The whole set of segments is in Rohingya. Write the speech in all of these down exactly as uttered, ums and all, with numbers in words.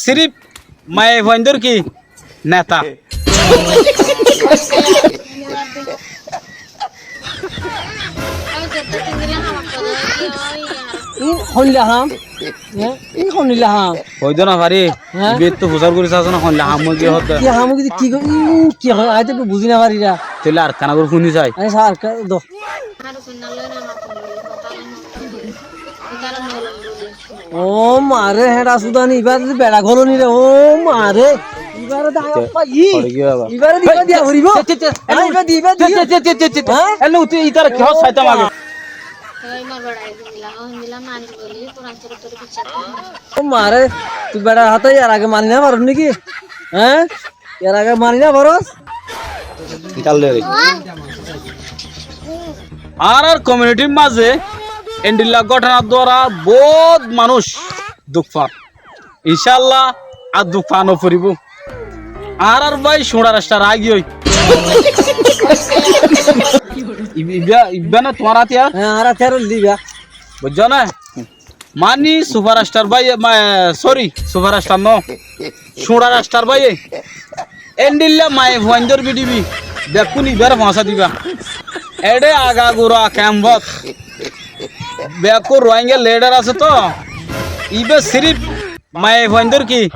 Sirif maiyafuaindór ki? Neta. Í hoilla ham? Hé? Í hoilla ham? Hoitó no fari. Hé? Ibá to fusár gorí saá na, hoilla ham ói giyé hoódde. Ki ham ói giyé, ki go-, í, ki ham? Añí to buzí no fari ra. Tóile ar ekkán gorí fúni sai. Añí sa ar ekkán do. Ó mare, héçe asúdani, ibá de beça goloni re, ó mare. Ibáre de añí, ibáre de ibá diya foribó. Añí ibá di, ibá di. Hé? Ene uti itar ki hos saitam age. Ó mare, tui beça hotá yar age mani no faros niki? Hé? Yar age mani no faros? Añárar komiunitir mazé endilla góthonar duara bout manúic duk far. Incálla ar duk fa no foribó. Añárar bái Cuñçar Estar aigiyói. Ib-, ibá, ibá na tuáñr átiyar? Hé, añárar átiyar óilde ibá. Buijjó né? Mani Sufar Estar báiye, ma-, sori, Sufar Estar no, Cuñçar Estar báiye endilla maiyafuaindór bidibí bekkún ibáre foóñsa diba. Eçé agagura kempot bekkún Ruáingga lidar asé toó, ibá sirif maiyafuaindór ki?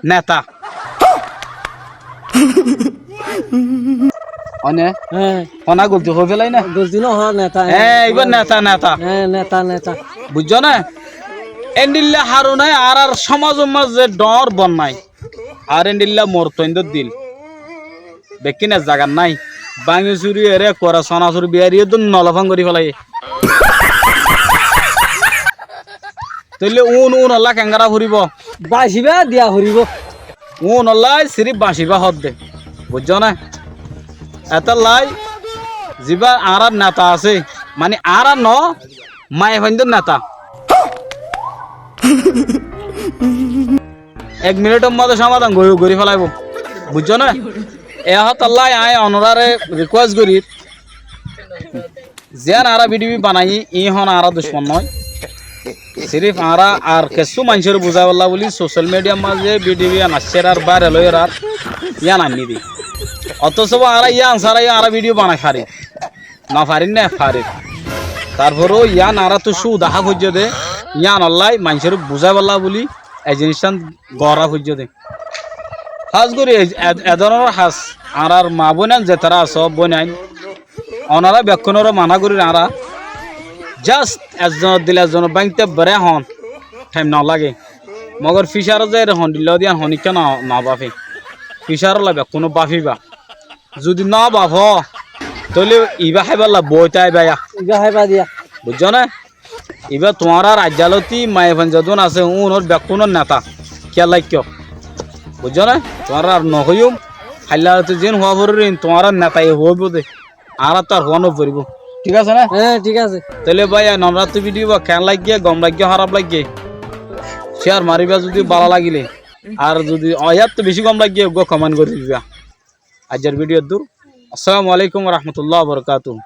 Neta. Óne? Hé. Hono golti hoói félai né? Golti no hoó, neta. Hé, ibá neta, neta. Hé, neta, neta. Buijjó né? Endilla harone añárar cómazor mazé dhoóñr bonnai. Ar endilla morotfuaindór dil. Bekkín ek zagat nái. Báñgi suri ere kora sona suri biyari eddún nolofán gorí félaiye. Tóile uún, uúnolla keéngara foribó? Bañcibá diya foribó. Uúnolla sirif bañcibá hoódde. Buijjó né? Etólla zibá añárar neta asé, mani añárar no, maiyafuaindór neta. Ek minitor mazé cómadan gorí, gorí félaibó. Buijjó né? E hotálla añí onoráre rikuwes gorír, ziyán añára bidibí banaiyí, iín hono añára ducmon noó. Sirif añára ar kessú maincóre buzáibolla bóli sosiyal midiyar mazé bidibí yián accér ar báiral óiyer ar yián ainní dé. Otóso añára yián sára yó añára bidibí banai farir. Nofarir né, farir. Tarforóu yián añáráttu cúu dahá foijjé dé, yiánollái maincóre buzáibolla bóli e ziníccán gorá foijjé dé. Hás gorí e, e, e dóronor hás añárar maa bóinain zetará asó bóinain, onorá bekkúnoré maná gorír añára. Just ezzonor dil ezzonor báñgite beré hoón thaim noláge. Mogor fícarot zaiyóre hondilla ódde yián honíkka no, nobáfe. Fícarolla bekkúne báfiba. Zudi nóbafó, tóile ibá háibolla boói táiba yá. Ibá háiba diya. Buijjó né? Ibá tuáñrar aijjalóti maiyafuain zedún asé, úunor bekkúnor neta. Kiyá láikko? Buijjó né? Tuáñrare ar nohoiyúm. Hailla raite ziín huá forer iín tuáñrar netaye hoóibo dé. Añáráttu ar huá noforibó. Thík asé né? Hé, thík asé. Tóile báiyain, onoráttu bidiyó ibá keén laiggé, gom laiggé, háraf laiggé? Cíyar maribá zudi bála lagilé. Ar zudi yáttu bicí gom laiggé, eggúa komen gorí diba. Aijjar bidiyó eddúr. Assalamu alaikum wa rahmatullahi wa barakatuhu.